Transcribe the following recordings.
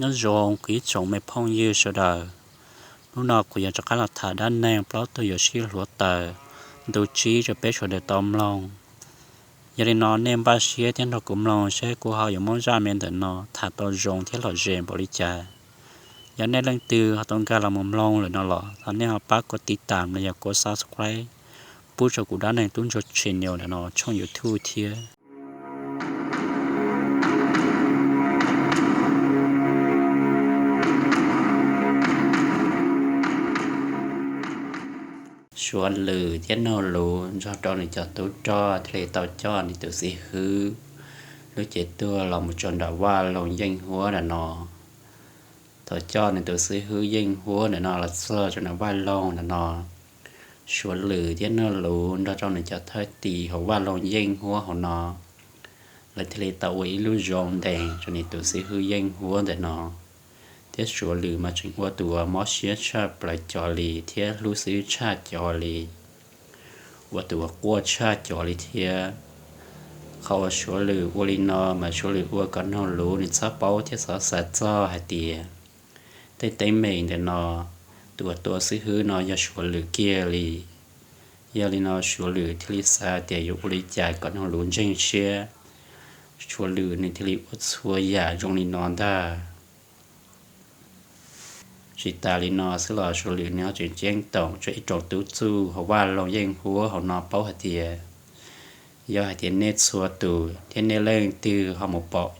Nyob zoo kuv ib tsoom me phooj ywg sawv daws, hnub no kuv yuav rov qab los tham dab neeg plaub tug yuav sib hluav taws ntu tsib rau peb sawv daws tau mloog. Yog li no nej npaj siab thiab nrog kuv mloog seb kuv ho yuav muab zaj me ntawm no tham tau zoo thiab lom zem npaum li cas. Yog nej leej twg ho tau nkag los mus mloog lawm no los thov nej ho pab kuv tiv tam los yog kuv subscribe pub rau kuv dab neeg tub ntsuag channel ntawm no tshooj YouTube thiab. Suav Lwm thiab Nuj Luv nrog rau nws cov tub rog thiaj li tau coj nws tus xib hwb lub cev tuag los mus rau nram vaj loog yeej huab ntawm no. Thaum coj nws tus xib hwb yeej huab ntawm no los txog rau nram vaj loog ntawm no, Suav Lwm thiab Nuj Luv nrog rau nws cov thawj tim hauv vaj loog yeej huab hauv no, lawv thiaj li tau ua ib lub zoo ntees rau nws tus xib hwb yeej huab ntawm no. Thiab Suav Lwm mas tseem ua tus uas mob siab tshaj plaws cov li thiab hlub xib hwb tshaj cov li, ua tus uas quaj tshaj cov li thiab. Qhov uas Suav Lwm ua li no mas Suav Lwm ua kom Nuj Luv nws txhob paub thiab txhob xav txog hais tias tej teeb meem ntawm no tus uas tua xib hwb no yog Suav Lwm kiag li. Yog li no Suav Lwm thiaj li xav tias yuav ua li cas kom Nuj Luv ntseeg siab. Suav Lwm nws thiaj li ua txhua yam zoo li no ntag. Tsis tas li no xwb los Suav Lwm nws ho tseem ceeb toom rau ib tsoom tub txuj hauv vaj loog yeej huab hauv no paub hais tias, yog hais tias nej txhua tus thiab nej leej twg ho mus pom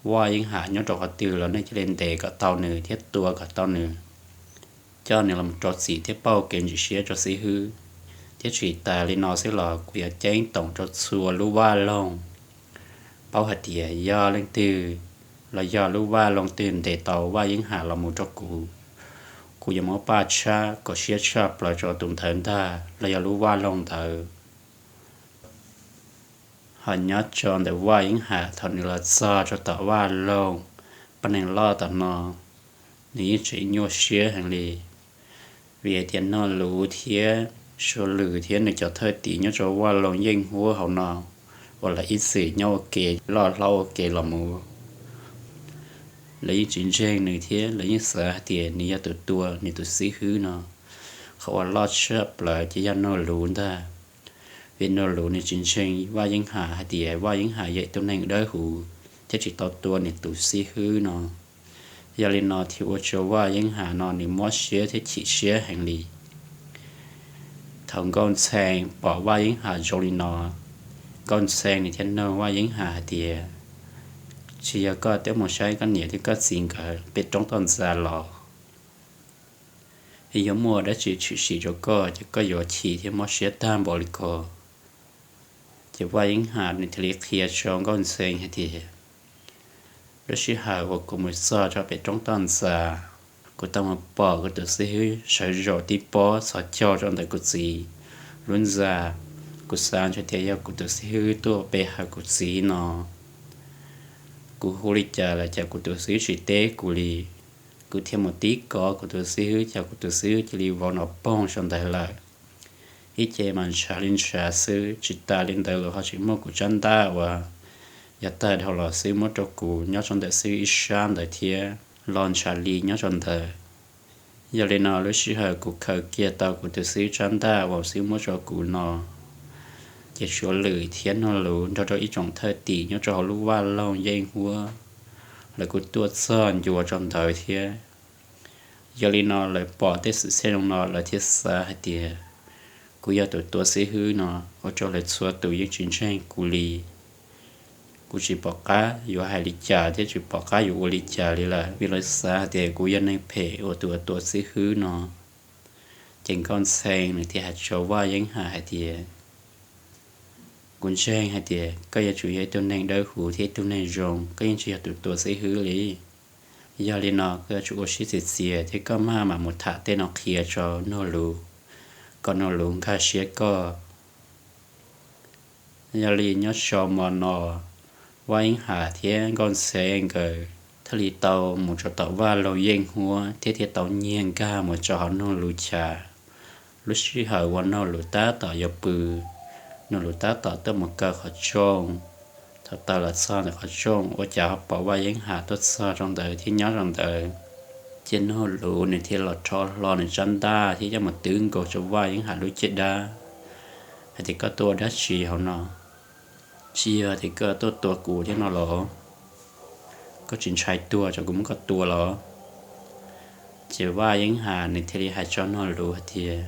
Vaj Yeeb Ham nyob rau qhov twg los nej cia li ntes kom tau nws thiab tua kom tau nws, coj nws los rau txim thiab pauj kev ntseeg siab rau xib hwb. Thiab tsis tas li no xwb los kuv yuav ceeb toom rau txhua lub vaj loog paub hais tias yog leej twg los yog lub vaj loog twg ntes tau Vaj Yeeb Ham los mus rau kuv, kuv yuav muab paj tshab kom siab tshaj plaws rau tus ntawd ntag los yog lub vaj loog ntawd. Ho nyob rau ntawm Vaj Yeeb Ham thaum nws los txog rau tom vaj loog poj neeg loj tom no, nws yeej tseem nyuaj siab heev li, vim hais tias Nuj Luv thiab Suav Lwm thiab nws cov thawj tim nyob rau vaj loog yeej huab hauv no uas lawv ib txwm nyob ua ke loj hlob ua ke los mus, lawv yeej tsis ntseeg nws thiab lawv yeej xav hais tias nws yog tus tua nws tus xib hwb no. Qhov uas loj tshaj plaws ces yog Nuj Luv ntag, vim Nuj Luv nws tsis ntseeg Vaj Yeeb Ham hais tias Vaj Yeeb Ham yog ib tug neeg dawb huv thiab tsis tau tua nws tus xib hwb no. Yog li no thiaj ua rau Vaj Yeeb Ham no nws mob siab thiab chim siab heev li. Thaum Nkauj Ntxhee pom Vaj Yeeb Ham zoo li no, Nkauj Ntxhee nws thiaj nug Vaj Yeeb Ham hais tias, tsis yog koj twb mus saib koj niam thiab koj txiv nkawd pem roob toj ntxas los? Yuav muaj dab tsi tshwm sim rau koj ces koj yuav chim thiab mob siab tag npaum li ko? Ces Vaj Yeeb Ham nws thiaj li qhia rau Nkauj Ntxhee hais tias, lub sij hawm uas kuv mus txog rau pem roob toj ntxas, kuv tau mus pom kuv tus xib hwb sawv zaum tib pob txhos caug rau ntawm kuv txiv lub ntxa. Kuv xav ntshe tias yog kuv tus xib hwb tuaj pe hawm kuv txiv no. Kuv hu li cas los cas kuv tus xib hwb tsis teb kuv li. Kuv thiaj mus tib kov kuv tus xib hwb, cas kuv tus xib hwb cia li vau nov poog rau ntawd lawm. Ib ce mas ntshav li ntshav xwb, tsis tas li ntawd los ho tseem muaj kuv tsab ntaj uas yog tawg dhau los xwb muab rau kuv nyob rau ntawm xib hwb ib sab ntawd thiab los ntshav li nyob rau ntawd. Yog li no lub sij hawm kuv khaws kiag tau kuv tus xib hwb tsab ntaj uas xib hwb muab rau kuv no, ces Suav Lwm thiab Nuj Luv nrog rau ib tsoom thawj tim nyob rau hauv lub vaj loog yeej huab, lawv kuj tuaj txog ncua rau ntawd thiab. Yog li no lawv pom tej xwm txheej zoo no lawv thiaj xav hais tias, kuv yog tus tua xib hwb no, ua rau lawv txhua tus yeej tsis ntseeg kuv li. Kuv tsis pom qab yuav hais li cas thiab tsis pom qab yuav ua li cas li lawm, vim lawv xav hais tias kuv yog neeg phem uas tus tua xib hwb no. Ces Nkauj Ntxhee nws thiaj hais rau Vaj Yeeb Ham hais tias, kuv ntseeg hais tias koj yuav tsum yog ib tug neeg dawb huv thiab ib tug neeg zoo, koj yeej tsis yog tus tua xib hwb li. Yog li no koj yuav tsum ua siab txias txias thiab koj maj mam mus tham tej no qhia rau Nuj Luv, kom Nuj Luv nkag siab koj. Yog li nyob rau hmo no, Vaj Yeeb Ham thiab Nkauj Ntxhee nkawd thiaj li tau mus rau tom vaj loog yeej huab thiab thiaj tau nyiag nkag mus rau hauv Nuj Luv chav. Lub sij hawm uas Nuj Luv tab tom yuav pw, Nuj Luv tab tom tuaj mus kaw qhov rooj, Thaum tawm los txog ntawm qhov rooj ua cas ho pom Vaj Yeeb Ham tuaj txog rau ntawd thiab nyob rau ntawd. Ces Nuj Luv nws thiaj los rho hlo nws tsab ntaj thiab coj mus twb nkaus rau Vaj Yeeb Ham lub caj dab hais tias, Koj tuaj ua dab tsi hauv no? Tsis yog tias koj tuaj tua kuv thiab no los? Koj tsis ntshai tuag tsam kuv muab koj tua los? Ces Vaj Yeeb Ham nws thiaj li hais rau Nuj Luv hais tias,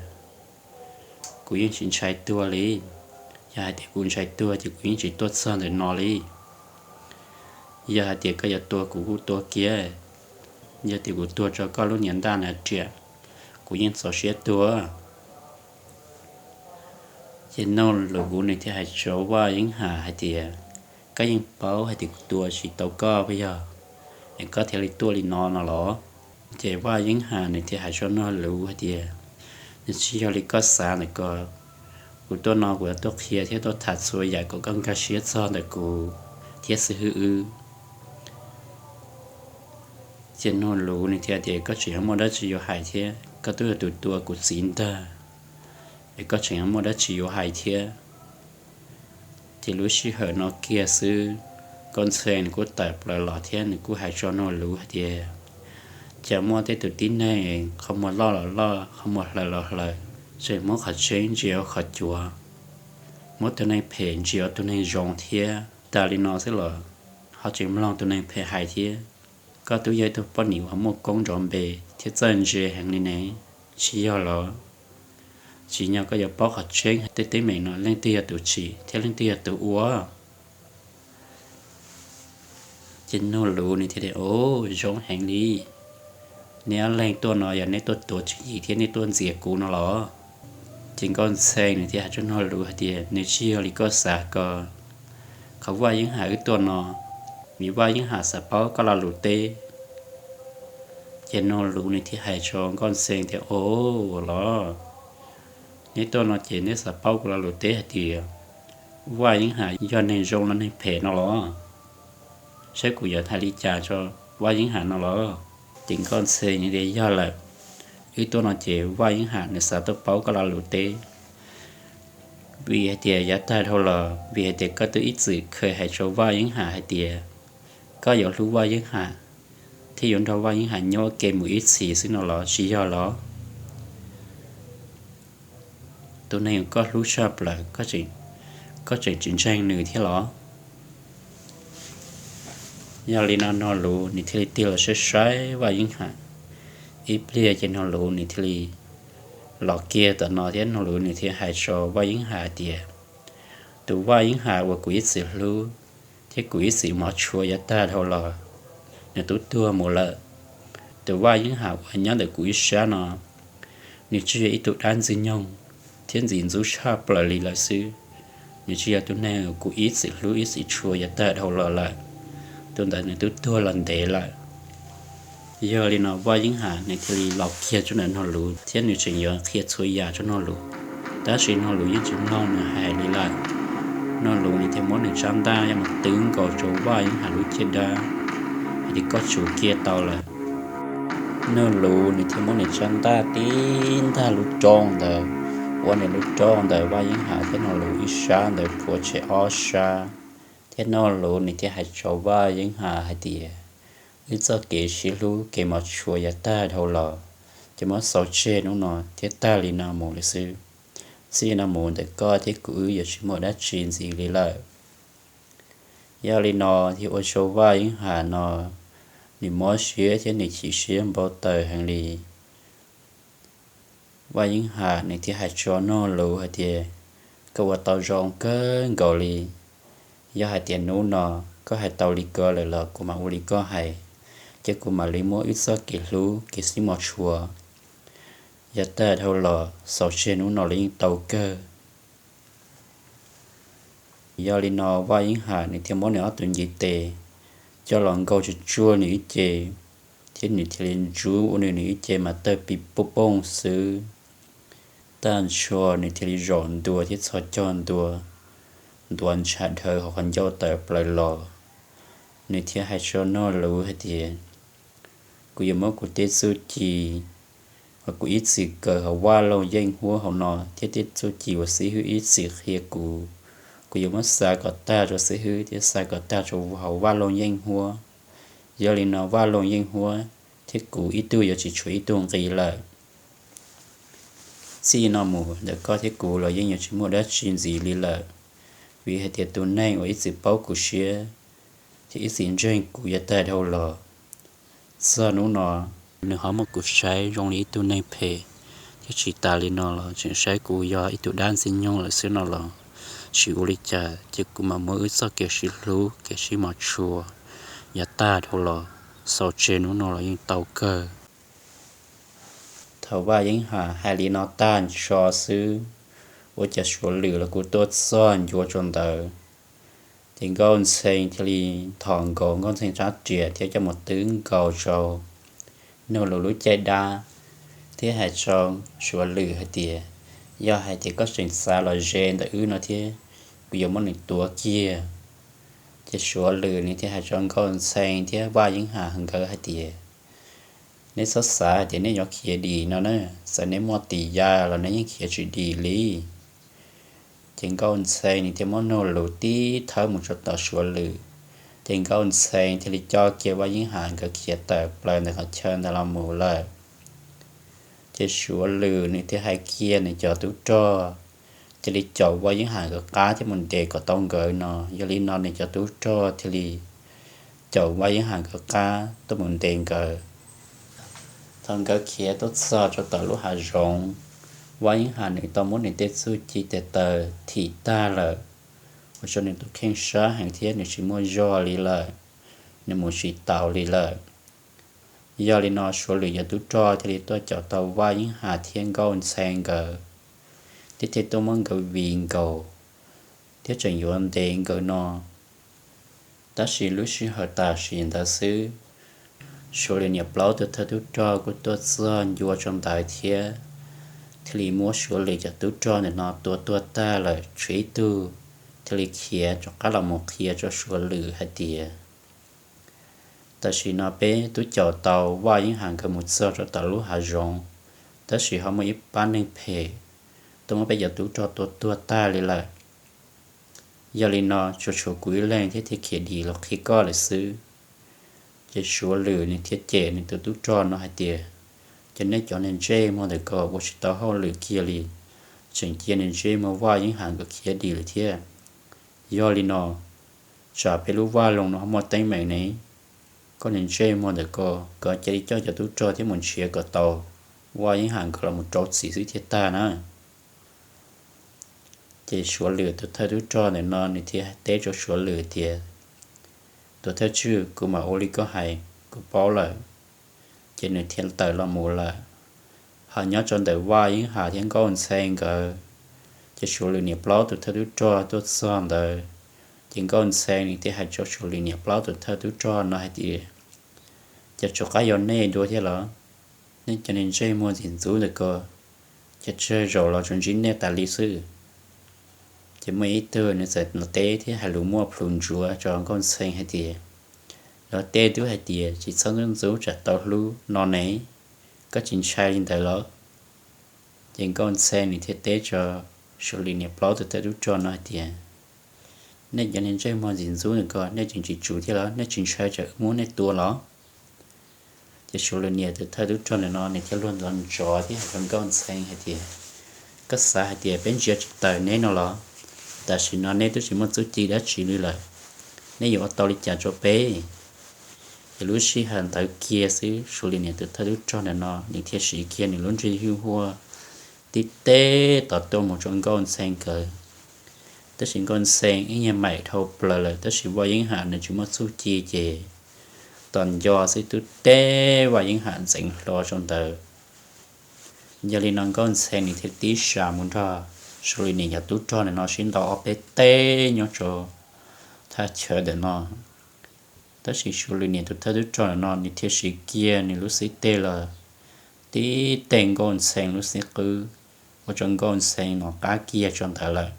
Kuv yeej tsis ntshai tuag li. Yog hais tias kuv ntshai tuag ces kuv yeej tsis tuaj txog ntawm no li. Yog hais tias koj yuav tua kuv kuj tua kiag, yog tias kuv tuag rau koj lub niag ntaj no riam, kuv yeej txaus siab tuag. Ces Nuj Luv nws thiaj hais rau Vaj Yeeb Ham hais tias, Koj yeej paub hais tias kuv tua tsis tau koj puas yog, es koj thiaj li tuaj li no no los? Ces Vaj Yeeb Ham nws thiaj hais rau Nuj Luv hais tias, Nws tsis yog li koj xav ntawm ko. Kuv tuaj no kuv yuav tuaj qhia thiab tuaj tham txhua yam kom koj nkag siab txog ntawm kuv thiab xib hwb wb. Ces Nuj Luv nws thiaj tias, Koj tseem yuav muaj dab tsi yuav hais thiab? Koj twb yog tus tua kuv txiv ntag, es koj tseem yuav muaj dab tsi yuav hais thiab? Ces lub sij hawm no kiag xwb, Nkauj Ntxhee nws kuj tawm plaws los thiab nws kuj hais rau Nuj Luv hais tias, Cas muaj tej tus tib neeg qhov muag loj los loj, qhov muag hlaws los hlaws, tseem muab qhov tseeb ntsia ua qhov cuav, muab tus neeg phem ntsia ua tus neeg zoo thiab. Tag li no xwb los ho tseem mloog tus neeg phem hais thiab. Koj twb yog ib tug poj niam uas muaj koob nrov npe thiab txawj ntse heev li ne, tsis yog los? Tsim nyog koj yuav paub qhov tseeb tej teeb meem no leej twg yog tus tsim thiab leej twg yog tus ua. Ces Nuj Luv nws thiaj tias, Ov, zoo heev li. Neb ob leeg tuaj no yog neb tuaj tuav tswv yim thiab neb tuaj ntxias kuv no los? Ces Nkauj Ntxhee nws thiaj hais rau Nuj Luv hais tias, Nws tsis yog li koj xav ko. Qhov Vaj Yeeb Ham wb tuaj no, vim Vaj Yeeb Ham xav paub koj lo lus teb. Ces Nuj Luv nws thiaj hais rau Nkauj Ntxhee tias, Ov los, neb tuaj no ces neb xav paub kuv lo lus teb hais tias Vaj Yeeb Ham yog neeg zoo los neeg phem no los? Saib kuv yuav hais li cas rau Vaj Yeeb Ham no los? Ces Nkauj Ntxhee nws tias, Yog lawm, wb tuaj no ces Vaj Yeeb Ham nws xav tuaj paub koj lo lus teb. Vim hais tias yav tag dhau los, vim hais tias koj twb ib txwm kheev hais rau Vaj Yeeb Ham hais tias koj yuav hlub Vaj Yeeb Ham thiab yuav nrog Vaj Yeeb Ham nyob ua ke mus ib txhis xwb no los tsis yog los? Tus neeg uas koj hlub tshaj plaws, koj tseem tsis ntseeg nws thiab los? Yog li no Nuj Luv nws thiaj li tig los saib saib Vaj Yeeb Ham ib pliag ces Nuj Luv nws thiaj li los kiag tom no thiab Nuj Luv nws thiaj hais rau Vaj Yeeb Ham tias, Tus Vaj Yeeb Ham uas kuv ib txwm hlub thiab kuv ib txwm hmov tshua yav tag dhau los, nws twb tuag mus lawm. Tus Vaj Yeeb Ham uas nyob ntawm kuv ib sab no, nws tsuas yog ib tug dab ntxwg nyoog thiab ntxim ntxub tshaj plaws li lawm xwb. Nws tsis yog tus neeg kuv ib txwm hlub ib txwm tshua yav tag dhau los lawm. Tus ntawd nws twb tuag los ntev lawm. Yog li no Vaj Yeeb Ham nws thiaj li los kiag tsob ntawm Nuj Luv thiab nws tseem yuav qhia txhua yam rau Nuj Luv, tab sis Nuj Luv yeej tsis mloog nws hais li lawm. Nuj Luv nws thiaj muab nws tsab ntaj coj mus twb nkaus rau Vaj Yeeb Ham lub caj dab, hais tias, Koj tsum kiag tau lawm. Nuj Luv nws thiaj muab nws tsab ntaj tib ntag lub roob ntawd, ua nws lub roob ntawm Vaj Yeeb Ham thiab Nuj Luv ib sab ntawd phuav tshem ob sab, thiab Nuj Luv nws thiaj hais rau Vaj Yeeb Ham hais tias, Wb txoj kev sib hlub kev hmov tshua yav tag dhau los, ces muab xaus tseg hnub no thiab tag li no mus li xwb. Txij no mus ntawm koj thiab kuv wb yuav tsis muaj dab tsi ntxiv li lawm. Yog li no thiaj ua rau Vaj Yeeb Ham no nws mob siab thiab nws chim siab npau taws heev li. Vaj Yeeb Ham nws thiaj hais rau Nuj Luv hais tias, Koj ua tau zoo kawg nkaus li. Yog hais tias hnub no koj hais tau li ko lawm los kuv mam ua li koj hais, ces kuv mam li muab wb txoj kev hlub kev sib hmov tshua yav tag dhau los xaus tseg hnub no los yeej tau kawg. Yog li no Vaj Yeeb Ham nws thiaj muab nws ob tug ntiv tes coj los nkaug tsuj tsuag nws ib ce, thiab nws thiaj li ntsub ua nws nws ib ce mas tawg pis poj pooj xwb. Tag ntsho nws thiaj li zaum ntua thiab txhos caug ntua, ntuav ntshav dhawv hauv qhov ncauj tawm plaws los. Nws thiaj hais rau Nuj Luv hais tias, Kuv yuav muab kuv tej txuj ci uas kuv ib txwm kawm hauv Vaj Loog Yeej Huab hauv no thiab tej txuj ci uas xib hwb ib txwm qhia kuv Kuv yuav muab xa kom tag rau xib hwb thiab xa kom tag rau hauv Vaj Loog Yeej Huab. Yog li no Vaj Loog Yeej Huab thiab kuv ib tug yuav tsis tshuav ib tug nqi lawm. Txij no mus ntawm koj thiab kuv los yeej yuav tsis muaj dab tsi ntxiv li lawm, vim hais tias tus neeg uas ib txwm paub kuv siab thiab ib txwm ntseeg kuv yav tag dhau los, txog hnub no nws ho muab kuv saib zoo li ib tug neeg phem, thiab tsis tas li no los tseem saib kuv yog ib tug dab ntxwg nyoog lawm xwb no los, tsis ua li cas ces kuv mam muab wb txoj kev sib hlub kev sib mos tshua yav tag dhau los xaus tseg hnub no los yeej tau kawg. Thaum Vaj Yeeb Ham hais li no tag nrho xwb, ua cas Suav Lwm los kuj tuaj txog ncua rau ntawd. Ces Nkauj Ntxhee thiaj li nthos nkaus Nkauj Ntxhee rab riam thiab coj mus twb nkaus rau Nuj Lus lub caij dab, thiab hais rau Suav Lwm hais tias, yog hais tias koj tseem xav los ze ntawm wb no thiab, kuv yuav muab nws tuav kiag. Ces Suav Lwm nws thiaj hais rau Nkauj Ntxhee thiab Vaj Yeeb Ham nkawd hais tias, neb txhob xav hais tias neb yuav khiav dim no na, txawm neb muaj tis ya los neb yeej khiav tsis dim li. Ces Nkauj Ntxhee nws thiaj muab Nuj Lus tib thawb mus rau tom Suav Lwm, ces Nkauj Ntxhee thiaj li coj kiag Vaj Yeeb Ham nkawd khiav tawm plaws ntawm qhov chaw ntawd los mus lawm. Ces Suav Lwm nws thiaj hais kiag nws cov tub rog, cia li caum Vaj Yeeb Ham nkawd qab thiab mus ntes kom tau nkawd no. Yog li no nws cov tub rog thiaj li caum Vaj Yeeb Ham nkawd qab tuaj mus ntes nkawd. Thaum nkawd khiav tuaj txog rau tom lub hav zoov, Vaj Yeeb Ham nws tau muab nws tej txuj ci tes taw thim tag lawm, ua rau nws tus kheej sab heev thiab nws tsis muaj zog li lawm, nws mus tsis taus li lawm. Yog li no Suav Lwm cov tub rog thiaj li tuaj caum tau Vaj Yeeb Ham thiab Nkauj Ntxhee nkawd, thiab thiaj tuaj muab nkawd vij nkaus, thiab tseem yuav ntes nkawd no. Tab sis lub sij hawm tam sim ntawd xwb, Suav Lwm niam plaub tus thawj tub rog kuj tuaj txog ncua rau ntawd thiab, thiaj li muab Suav Lwm cov tub rog ntawm no tua tuag tag lawm tshuav ib tug, thiaj li khiav rov qab los mus qhia rau Suav Lwm hais tias, tam sim no peb twb caum tau Vaj Yeeb Ham nkawd mus txog rau tom lub hav zoov, tab sis ho muaj ib pab neeg phem tuaj muab peb cov tub rog tua tuag tag li lawm. Yog li no tsuas tshuav kuv ib leeg thiab thiaj khiav dim los qhia koj lawm xwb. Ces Suav Lwm nws thiaj cem nws tus tub rog no hais tias, ces nej cov neeg ntsej muag ntawm ko ua tsis tau hauj lwm kiag li, tseem cia nws ntsej muag Vaj Yeeb Ham nkawd khiav dim lawm thiab. Yog li no, tsam peb lub vaj loog no ho muaj teeb meem ne, koj neeg ntsej muag ntawm ko, koj cia li coj cov tub rog thiab mus nrhiav kom tau Vaj Yeeb Ham nkawd los mus rau txim xwb thiaj tag na. Ces Suav Lwm tus thawj tub rog ntawm no nws thiaj teb rau Suav Lwm tias, tus thawj tswj, kuv mam ua li koj hais, kuv paub lawm. Ces nws thiaj tawm los mus lawm. Ho nyob rau ntawm Vaj Yeeb Ham thiab Nkauj Ntxhee nkawd, ces Suav Lwm niam plaub tus thawj tub rog tuaj txog ntawd, ces Nkauj Ntxhee nws thiaj hais rau Suav Lwm niam plaub tus thawj tub rog no hais tias, ces tsov qab yog nej dua thiab los? Nej cov neeg ntsej muag ntxim ntxub ntawm ko, ces tsawg zaus los tsuas ntsib nej tas li xwb. Ces muaj ib tug nws txawm los teb thiab hais lus muaj plhus ntsuav rau Nkauj Ntxhee hais tias, los tej twb hais tias tsis txhob ntxub ntxub tsam tau hlub no ne, koj tsis ntshai li ntawd los? Ces Nkauj Ntxhee nws thiaj teb rau Suav Lwm niam plaub tus thawj tub rog no hais tias, nej cov neeg ntsej muag ntxim ntxub ntawm ko, nej tseem tsis tsum thiab los? Nej tsis ntshai tsam wb muab nej tua los? Ces Suav Lwm niam tus thawj tub rog ntawm no nws thiaj luag ntxov ntxov thiab hais rau Nkauj Ntxhee hais tias, koj xav hais tias peb ntsia tsis tawm neb no los? Tam sim no neb twb tsis muaj txuj ci dab tsi li lawm, neb yuav ua tau li cas rau peb? Ces lub sij hawm ntawd kiag xwb Suav Lwm niam tus thawj tub rog ntawm no nws thiaj siv kiag nws lub ntsej hwj huaj tib teb tom tuaj mus rau Nkauj Ntxhee nkawd. Tab sis Nkauj Ntxhee ib nyuag maim dhau plaws lawm, tab sis Vaj Yeeb Ham nws tsis muaj txuj ci ces tom nco xwb twb teb Vaj Yeeb Ham ntxeev hlo rau ntawd. Yog li no Nkauj Ntxhee nws thiaj tib sas mus nrog Suav Lwm niam cov tub rog ntawm no sib ntaus ob peb teg nyob rau thaj chaw ntawm no. Tab sis Suav Lwm niam tus thawj tub rog ntawm no nws thiaj siv kiag nws lub xib teg los tib teg Nkauj Ntxhee lub xib qwb, ua rau Nkauj Ntxhee no qab kiag rau ntawd lawm.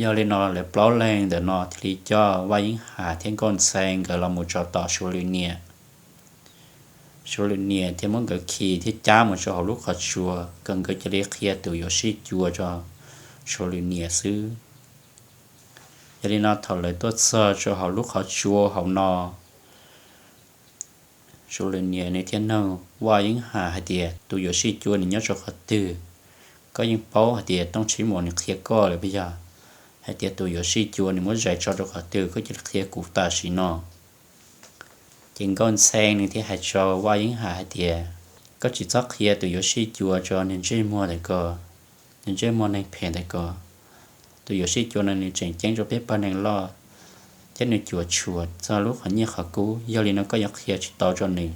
Yog li no lawv plaub leeg ntawm no thiaj li coj Vaj Yeeb Ham thiab Nkauj Ntxhee nkawd los mus tso tom Suav Lwm niam. Suav Lwm niam thiaj muab nkawd khi thiab cab mus rau hauv lub qhov tsua kom nkawd cia li qhia tus yuav sij cua rau Suav lwm niam xwb. Yog li no thaum lawv tuaj txog rau hauv lub qhov tsua hauv no, Suav lwm niam nws thiaj nug Vaj Yeeb Ham hais tias, tus yuam sij cua nws nyob rau qhov twg? Koj yeej paub hais tias Tooj Tsib Muas nws qhia koj lawm puas yog? Hais tias tus yuam sij cua nws muab zais tso rau qhov twg, koj cia li qhia kuv tam sim no. Ces Nkauj Ntxhee nws thiaj hais rau Vaj Yeeb Ham hais tias, koj tsis txhob qhia tus yuam sij cua rau niag ntsej muag ntawm ko, niag ntsej muag neeg phem ntawm ko. Tus yuam sij cua no nws tseem ceeb rau peb pawg neeg loj, thiab nws cuam tshuam txog lub qhov nyiaj qhov kub, yog li no koj yuav qhia tsis tau rau nws.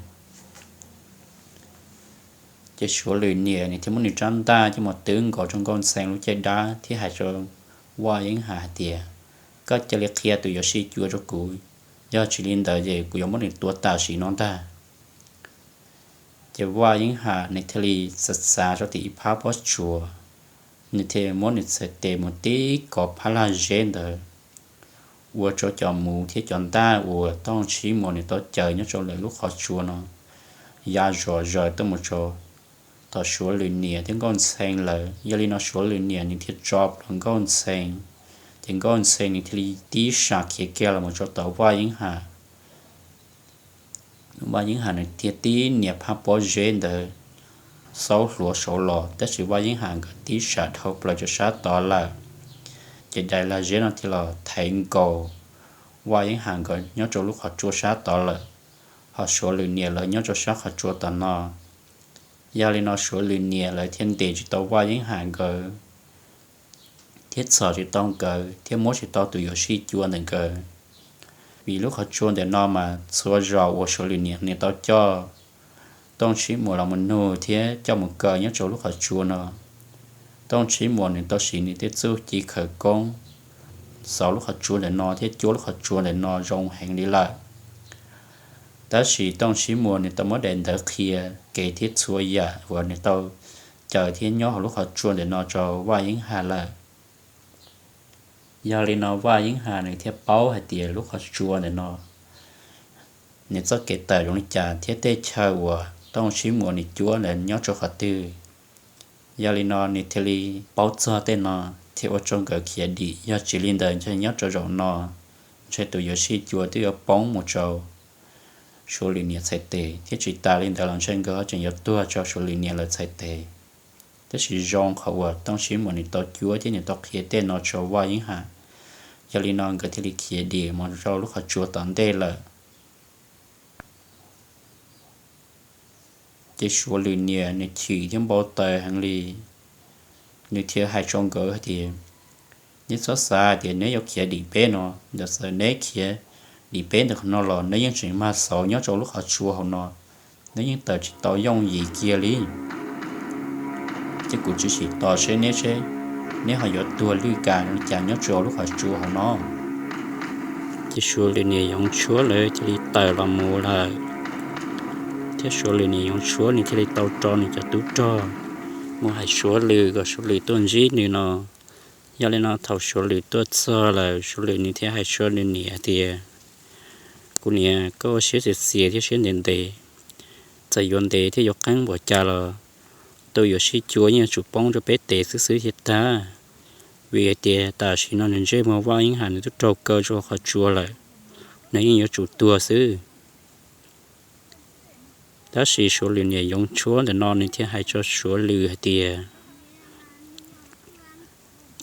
Ces Suav lwm niam nws thiaj muab nws rab ntaj coj mus twb nkaus rau Nkauj Ntxhee lub caj dab thiab hais rau Vaj Yeeb Ham hais tias, koj cia li qhia tus yuam sij cua rau kuv, yog tsis li ntawd ces kuv yuav muab nws tua tam sim no ntag. Ces Vaj Yeeb Ham nws thiaj li xav xav rau tim ib phab pob tsuas, nws thiaj muab nws txhais tes mus tib kov phab laj zeb ntawd, ua rau cov muv thiab cov ntaj uas Tooj Tsib Muas nws tau caws nyob rau lawv lub qhov tsua no ya zom zaws tuaj mus rau tom Suav lwm niam thiab Nkauj Ntxhee lawm. Yog li no Suav lwm niam nws thiaj tso plhuav Nkauj Ntxhee, ces Nkauj Ntxhee nws thiaj li tib sam khiav kiag los mus rau tom Vaj Yeeb Ham. Vaj Yeeb Ham nws thiaj tib nias phab pob zeb ntawd xaub hluav saud los, tab sis Vaj Yeeb Ham nkawd tib sam dhau plaws rau sab tod lawm. Ces daim laj zeb no thiaj los thaiv nkaus Vaj Yeeb Ham nkawd nyob rau lub qhov tsua sab tod lawm, ho Suav lwm niam lawv nyob rau sab qhov tsua tom no. Yog li no Suav lwm niam lawv thiaj ntes tsis tau Vaj Yeeb Ham nkawd, thiab txhom tsis tau nkawd thiab muab tsis tau tus yuam sij cua ntawm nkawd, vim lub qhov tsua ntawm no mas txhua zaus uas Suav lwm niam nws tau coj Tooj Tsib Muas los mus nug thiab coj mus kaw nyob rau lub qhov tsua no, Tooj Tsib Muas nws tau siv nws tej txuj ci khawv koob xauv lub qhov tsua ntawm no thiab cuab lub qhov tsua ntawm no zoo heev li lawm. Tab sis Tooj Tsib Muas nws tau muab daim ntawv qhia kev thiab txhua yam uas nws tau caw thiab nyob hauv lub qhov tsua ntawm no rau Vaj Yeeb Ham lawm. Yog li no Vaj Yeeb Ham nws thiaj paub hais tias lub qhov tsua ntawm no nws txoj kev tawm zoo li cas thiab tej chaw uas Tooj Tsib Muas nws cuab ntawd nyob rau qhov twg. Yog li no nws thiaj li paub txog tej no, thiaj ua rau nkawd khiav dim. Yog tsis li ntawd ntshe nyob rau zaum no ntshe tus yuam sij cua twb yuav poob mus rau Suav lwm niam txhais tes, thiab tsis tas li ntawd los ntshe nkawd tseem yuav tuag rau Suav lwm niam lawv txhais tes. Tab sis zoo qhov uas Tooj Tsib Muas nws tau cuab thiab nws tau qhia tej no rau Vaj Yeeb Ham, yog li no nkawd thiaj li khiav dim mus rau lub qhov tsua tom ntej lawm. Ces Suav lwm niam nws chim thiab npau taws heev li, nws thiaj hais rau nkawd hais tias, neb txhob xav tias neb yuav khiav dim peb no, ntawm txawm neb khiav dim peb ntawm qhov no los neb yeej tseem mag xauv nyob rau lub qhov tsua hauv no, neb yeej tawm tsis tau yooj yim kiag li. Ces kuv tsis sim tos seb neb seb neb ho yuav tuag lwj kas li cas nyob rau lub qhov tsua hauv no. Ces Suav lwm niam Yoov Tshuab lawv cia li tawm los mus lawm, thiab Suav lwm niam Yoov Tshuab nws thiaj li tau rau nws cov tub rog mus hais Suav lwm kom Suav lwm tuaj ntsib nws no. Yog li no thaum Suav lwm tuaj txog lawm Suav lwm nws thiaj hais Suav lwm niam tias, kuv niam, koj ua siab txias txias thiab siab ntev ntev, txawm yuav ntev thiab yuav qeeb npaum cas los tus yuam sij cua yeej yuav tsum poob rau peb tes xwb xwb thiab tag, vim hais tias tam sim no nws ntsej muag Vaj Yeeb Ham nws twb raug kaw rau qhov tsua lawm, nws yeej yuav tsum tuag xwb. Tab sis Suav lwm niam Yoov Tshuab ntawm no nws thiaj hais rau Suav lwm hais tias,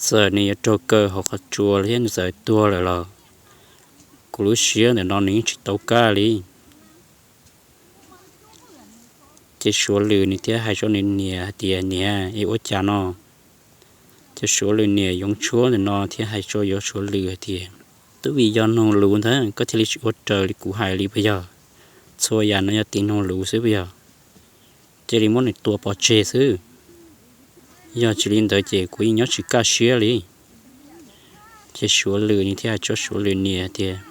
txawm nws yuav raug kaw hauv qhov tsua thiab nws txawm tuag lawm los kuv lub siab ntawm no nws yeej tsis tau kaj li. Ces Suav lwm nws thiaj hais rau nws niam hais tias, niam, es ua cas no? Ces Suav lwm niam Yoov Tshuab ntawm no thiaj hais rau Yoov Suav lwm hais tias, twb vim yog noog luv ntag, koj thiaj li tsis ua raws li kuv hais li puas yog? Txhua yam no yog tiv noog luv xwb puas yog? Cia li muab nws tua pov tseg xwb, yog tsis li ntawd ces kuv yeej nyob tsis kaj siab li. Ces Suav lwm nws thiaj hais rau Suav lwm niam tias,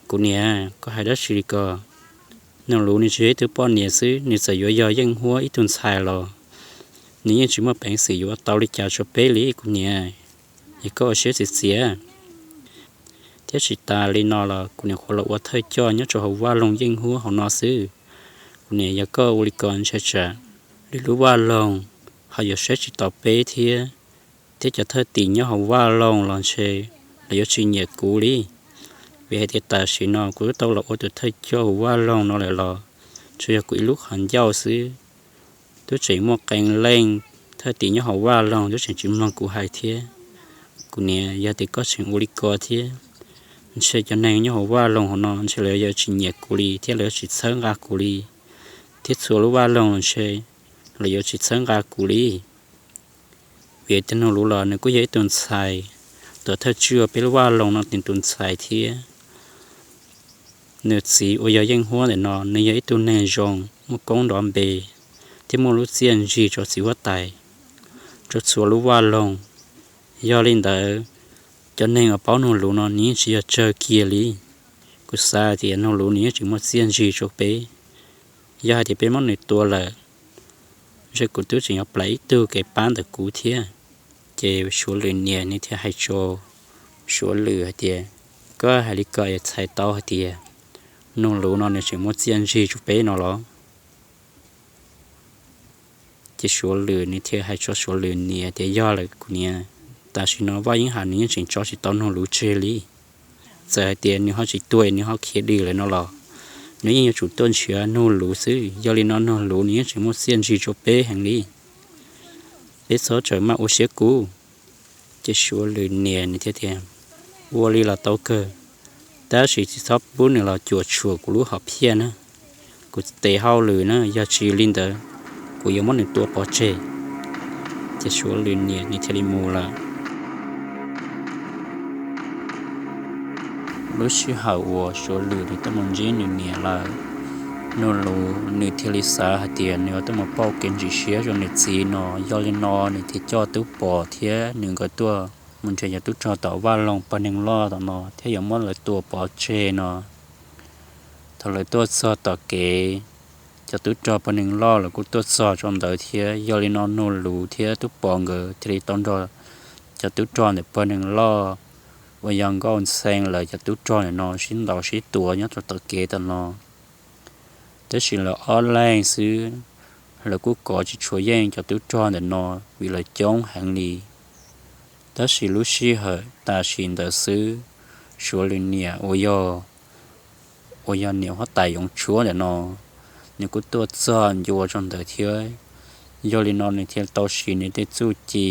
kuv niam, koj hais dab tsi li ko? Noog luv nws tsis yog ib tug poj niam xwb, nws txawm yuav yog yeej huab ib tug ntxhais los nws yeej tsis muaj peev xwm yuav ua tau li cas rau peb li kuv niam. Es koj ua siab txias txias. Thiab tsis tas li no los kuv niam qhuav los ua thawj coj nyob rau hauv vaj loog yeej huab hauv no xwb. Kuv niam, yog koj ua li ko ntshe tsam lwm lub vaj loog ho yuav saib tsis taus peb thiab. thiab cov thwj tim nyob hauv vaj loog los ntshe lawv yuav tsis nyiam kuv li. Vim hais tias tam sim no kuv twb tau los ua tus thawj coj hauv vaj loog no lawm los tsuas yog kuv ib lub qhov ncauj xwb. Twb tseem muaj qee leej thwj tim nyob hauv vaj loog twb tseem tsis mloog kuv hais thiab. Kuv niam, yog tias koj tseem ua li ko thiab, ntshe cov neeg nyob hauv vaj loog hauv no ntshe lawv yuav tsis nyiam kuv li thiab lawv yuav tsis txhawb nqa kuv li, thiab txhua lub vaj loog los ntshe lawv yuav tsis txhawb nqa kuv li. Vim tus Nug Luv los nws kuj yog ib tug ntxhais, tus thawj tswj peb lub vaj loog no tus ntxhais thiab. Nws txiv uas yog Yeej Huab ntawm no nws yog ib tug neeg zoo muaj koob nrov npe thiab muaj lub txiaj ntsig rau txiv huab tais, rau txhua lub vaj loog. Yog li ntawd, cov neeg uas paub Nug Luv no nws yeej tsis yog tsawg kiag li. Kuv xav tias Nug Luv nws yeej tseem muaj txiaj ntsig rau peb. Yog hais tias peb muab nws tua lawm, ntshe kuv twb tseem yuav plam ib tug kev pab ntawm kuv thiab. Ces Suav Lwm niam nws thiaj hais rau Suav Lwm hais tias, koj hais li ko es txhais tau hais tias Nug Luv no nws tseem muaj txiaj ntsig rau peb no los? Ces Suav Lwm nws thiaj hais rau Suav Lwm niam tias, yog lawm kuv niam, tam sim no Vaj Yeeb Ham nws yeej tseem tso tsis tau Nug Luv tseg li. Txawm hais tias nws ho tsis tuag nws ho khiav dim lawm no los nws yeej yuav tsum tuaj nrhiav Nug Luv xwb. Yog li no Nug Luv nws yeej tseem muaj txiaj ntsig rau peb heev li. Peb txhob txawm maj ua siab kub. Ces Suav Lwm niam nws thiaj tias, ua li los tau kawg, tab sis tsis txhob pub nws los cuam tshuam kuv lub hom phiaj na. Kuv tes hauj lwm na, yog tsis li ntawd kuv yuav muab nws tua pov tseg. Ces Suav Lwm niam nws thiaj li mus lawm. Lub sij hawm uas Suav Lwm nws tuaj mus ntsib nws niam lawm, Nug Luv nws thiaj li xav hais tias nws yuav tuaj mus pauj kev ntsim siab rau nws txiv no. Yog li no nws thiaj coj Tub Pom thiab nws nkawd tuaj mus nrhiav cov tub rog tom vaj loog pawg neeg loj tom no thiab yuav muab lawv tua pov tseg no. Thaum lawv tuaj txog tom kev, cov tub rog pawg neeg loj lawv kuj tuaj txog rau ntawd thiab. Yog li no Nug Luv thiab Tub Pom nkawd thiaj li tau nrog cov tub rog ntawm pawg neeg loj uas yog Nkauj Ntxhee lawv cov tub rog ntawm no sib ntaus sib tua nyob rau tom kev tom no. Tab sis lawv ob leeg xwb, lawv kuj kov tsis tshua yeej cov tub rog ntawm no vim lawv coob heev li. Tab sis lub sij hawm tam sim ntawd xwb, Suav Lwm niam uas yog, uas yog niam huab tais Yoov Tshuab ntawm no, nws kuj tuaj txog ncua rau ntawd thiab. Yog li no nws thiaj tau siv nws tej txuj ci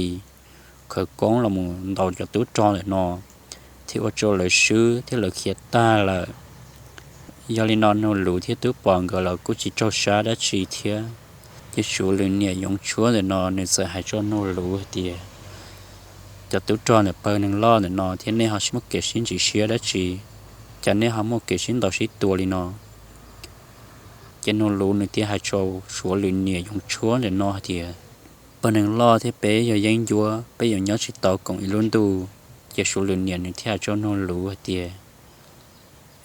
khawv koob los mus ntaus cov tub rog ntawm no, thiaj ua rau lawv swb thiab lawv khiav tag lawm. Yog li no Nug Luv thiab Tub Pom nkawd los kuj tsis raug sab dab tsi thiab. Ces Suav Lwm niam Yoov Tshuab ntawm no nws txawm hais rau Nug Luv hais tias, cov tub rog ntawm pawg neeg loj ntawm no thiab nej ho sib muaj kev sib ntsim siab dab tsi, cas nej ho muaj kev sib ntaus sib tua li no? Ces Nug Luv nws thiaj hais rau Suav Lwm niam Yoov Tshuab ntawm no hais tias, pawg neeg loj thiab peb yog yeeb ncuab, peb yuav nyob tsis tau koom ib lub ntuj. Ces Suav Lwm niam nws thiaj hais rau Nug Luv hais tias,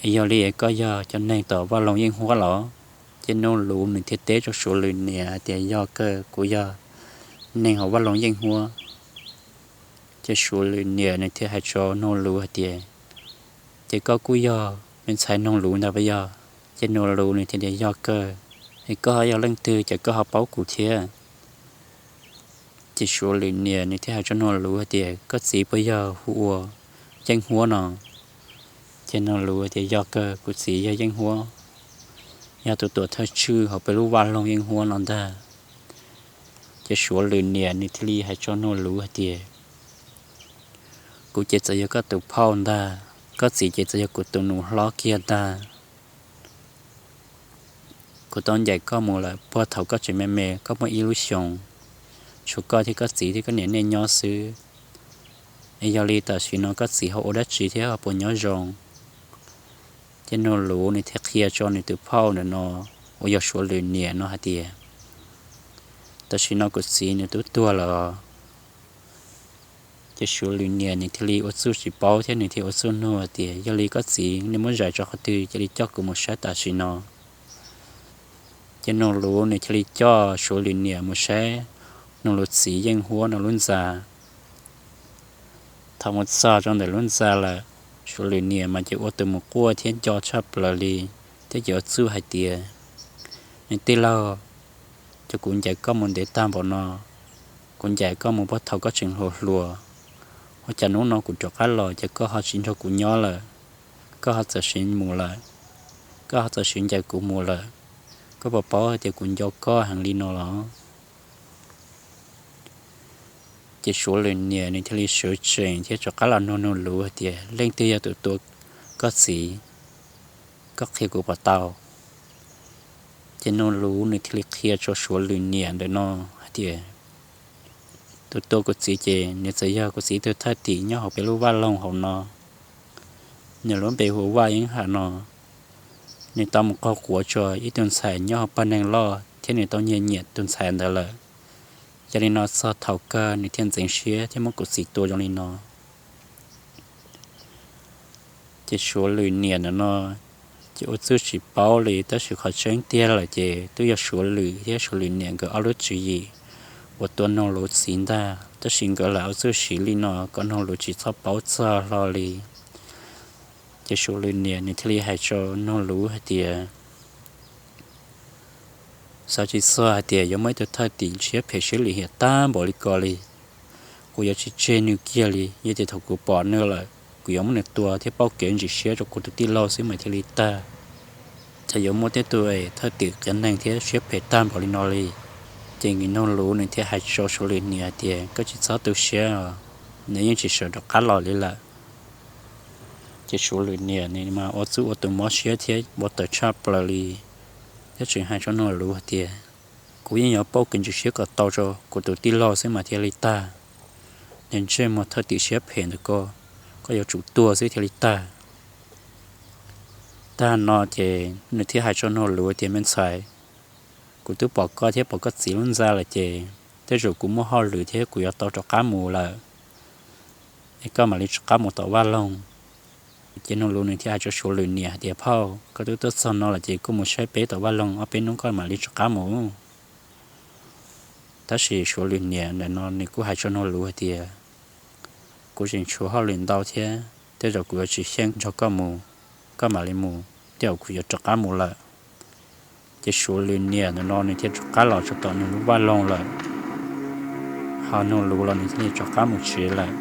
es yog li koj yog cov neeg tom vaj loog Yeej Huab los? Ces Nug Luv nws thiaj teb rau Suav Lwm niam hais tias, yog kawg, kuv yog neeg hauv vaj loog Yeej Huab. Ces Suav Lwm niam nws thiaj hais rau Nug Luv hais tias, ces koj kuj yog me ntxhais Nug Luv ntag puas yog? Ces Nug Luv nws thiaj tias, yog kawg. Es koj ho yog leej twg ces koj ho paub kuv thiab? Ces Suav Lwm niam nws thiaj hais rau Nug Luv hais tias, koj txiv puas yog hu ua Yeej Huab no? Ces Nug Luv tias, yog kawg, kuv txiv yog Yeej Huab, yog tus tuam thawj tswj hauv peb lub vaj loog Yeej Huab no ntag. Ces Suav Lwm niam nws thiaj li hais rau Nug Luv hais tias, kuv ces txawm yog koj tus phauj ntag, koj txiv ces txawm yog kuv tus nus hlob kiag ntag. Kuv tau ncaim koj mus lawm puag thaum koj tseem me me, koj muaj ib lub xyoos, tshuav koj thiab koj txiv thiab koj niam nej nyob xwb. Es yog li tam sim no koj txiv ho ua dab tsi thiab ho puas nyob zoo? Ces Nug Luv nws thiaj qhia rau nws tus phauj ntawm no, uas yog Suav Lwm niam no hais tias, tam sim no kuv txiv nws twb tuag lawm. Ces Suav Lwm niam nws thiaj li ua txuj tsis paub thiab nws thiaj ua txuj nug hais tias, yog li koj txiv nej muab zais rau qhov twg cia li coj kuv mus saib tam sim no? Ces Nug Luv nws thiaj li coj Suav Lwm niam mus saib Nug Luv txiv Yeej Huab no lub ntxa. Thaum mus txog rau ntawm lub ntxa lawm, Suav Lwm niam mas ces ua tus mus quaj thiab nco tshaj plaws li, thiab ces ua txuj hais tias, niam tij laug, ces kuv ncaim koj mus ntev tag npaum no, Kuv ncaim koj mus puag thaum koj tseem hluas hluas, ua cas hnub no kuv rov qab los ces koj ho tsis nrog kuv nyob lawm, koj ho txawm sim mus lawm, koj ho txawm sim ncaim kuv mus lawm. Koj puas paub hais tias kuv nco koj heev li no los? Ces Suav lwm niam nws thiaj li sawv tsees thiab rov qab los nug Noog Luv hais tias, Leej twg yog tus tua koj txiv? Koj qhia kuv puas tau? Ces Noog Luv nws thiaj li qhia rau Suav lwm niam ntawm no hais tias, Tus tua kuv txiv ces nws txawm yog kuv txiv tus thwj tim nyob hauv peb lub vaj loog hauv no. Nws lub npe hu ua Vaj Yeeb Ham no. Nws tau mus qaug quav rau ib tug ntxhais nyob hauv pawg neeg loj thiab nws tau nyiag nyiam tus ntxhais ntawd lawm. Yog li no txog thaum kawg nws thiaj ntxeev siab thiab muab kuv txiv tua zoo li no. Ces Suav lwm niam ntawm no ces ua txuj tsis paub li, tab sis qhov tseeb tiag lawm ces twb yog Suav lwm thiab Suav lwm niam nkawd ob lub tswv yim uas tua Noog Luv txiv ntag, tab sis nkawd lam ua txuj siv li no kom Noog Luv tsis txhob paub txog hlo li. Ces Suav lwm niam nws thiaj li hais rau Noog Luv hais tias, Xav tsis txog hais tias yuav muaj ib tug thwj tim siab phem siab lim hiam tag npaum li ko li. Kuv yuav tsis tseg nws kiag li, yog tias thaum kuv pom nws lawm, kuv yuav muab nws tua thiab pauj kev ntxim siab rau kuv tus tij laug xwb mas thiaj li tag. Cas yuav muaj tej tug thwj tim qias neeg thiab siab phem tag npaum li no li. Ces Noog Luv nws thiaj hais rau Suav lwm niam tias, Koj tsis txhob tu siab, nws yeej tsis sawv rov qab los li lawm. Ces Suav lwm niam nws mas ua txuj ua tus mob siab thiab ua tawv tshaj plaws li, thiab tseem hais rau Noog Luv hais tias, Kuv yeej yuav pauj kev ntxim siab kom tau rau kuv tus tij laug xwb mas thiaj li tag. Nws ntsej muag thwj tim siab phem ntawm koj, koj yuav tsum tuag xwb thiaj li tag. Tag no ces nws thiaj hais rau Noog Luv tias, Me ntxhais, kuv twb pom koj thiab pom koj txiv lub ntxa lawm ces tej zaum kuv muaj hauj lwm thiab kuv yuav tau rov qab mus lawm, es koj mam li rov qab mus tom vaj loog. Ces Noog Luv nws thiaj hais rau Suav lwm niam hais tias, Phauj, koj twb tuaj txog no lawm ces kuj mus saib peb tom vaj loog ob peb hnub koj mam li rov qab mus. Tab sis Suav lwm niam ntawm no nws kuj hais rau Noog Luv hais tias, Kuv tseem tshuav hauj lwm ntau thiab, tej zaum kuv yuav tsis xyeej nrog koj mus, koj mam li mus, tej zaum kuv yuav rov qab mus lawm. Ces Suav lwm niam ntawm no nws thiaj rov qab los rau tom nws lub vaj loog lawm, ho Noog Luv los nws thiaj li rov qab mus tsev lawm.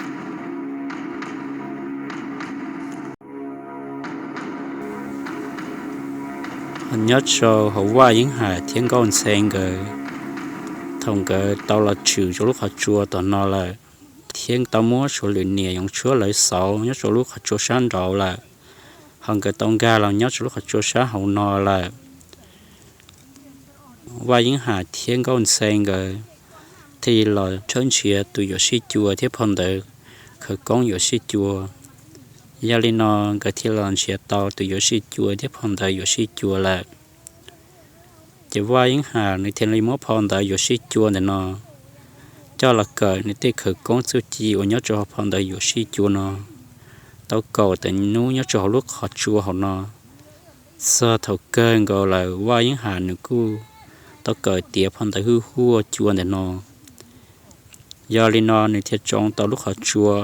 Nyob rau hauv Vaj Yeeb Ham thiab Nkauj Ntxhe nkawd, thaum nkawd tau los tshwm rau lub qhov tsua tom no lawm, thiab tau muab Suav lwm niam Yoov Tshuab lawv xauv nyob rau lub qhov tsua sab nraud lawm, ho nkawd tau nkag los nyob rau lub qhov tsua sab hauv no lawm. Vaj Yeeb Ham thiab Nkauj Ntxhe nkawd thiaj li los tshawb nrhiav tus yuam sij cua thiab phau ntawv khawv koob yuam sij cua. Yog li no nkawd thiaj los nrhiav tau tus yuam sij cua thiab phau ntawv yuam sij cua lawm. Ces Vaj Yeeb Ham nws thiaj li muab phau ntawv yuam sij cua ntawm no coj los kawm nws tej khawv koob txuj ci uas nyob rau hauv phau ntawv yuam sij cua no, tau kaum tawm hnub nyob rau hauv lub qhov tsua hauv no. Txog thaum kawg nkaus lawm Vaj Yeeb Ham nws kuj tau kawm tiav phau ntawv hwj huaj cua ntawm no. Yog li no nws thiaj tsoo tau lub qhov tsua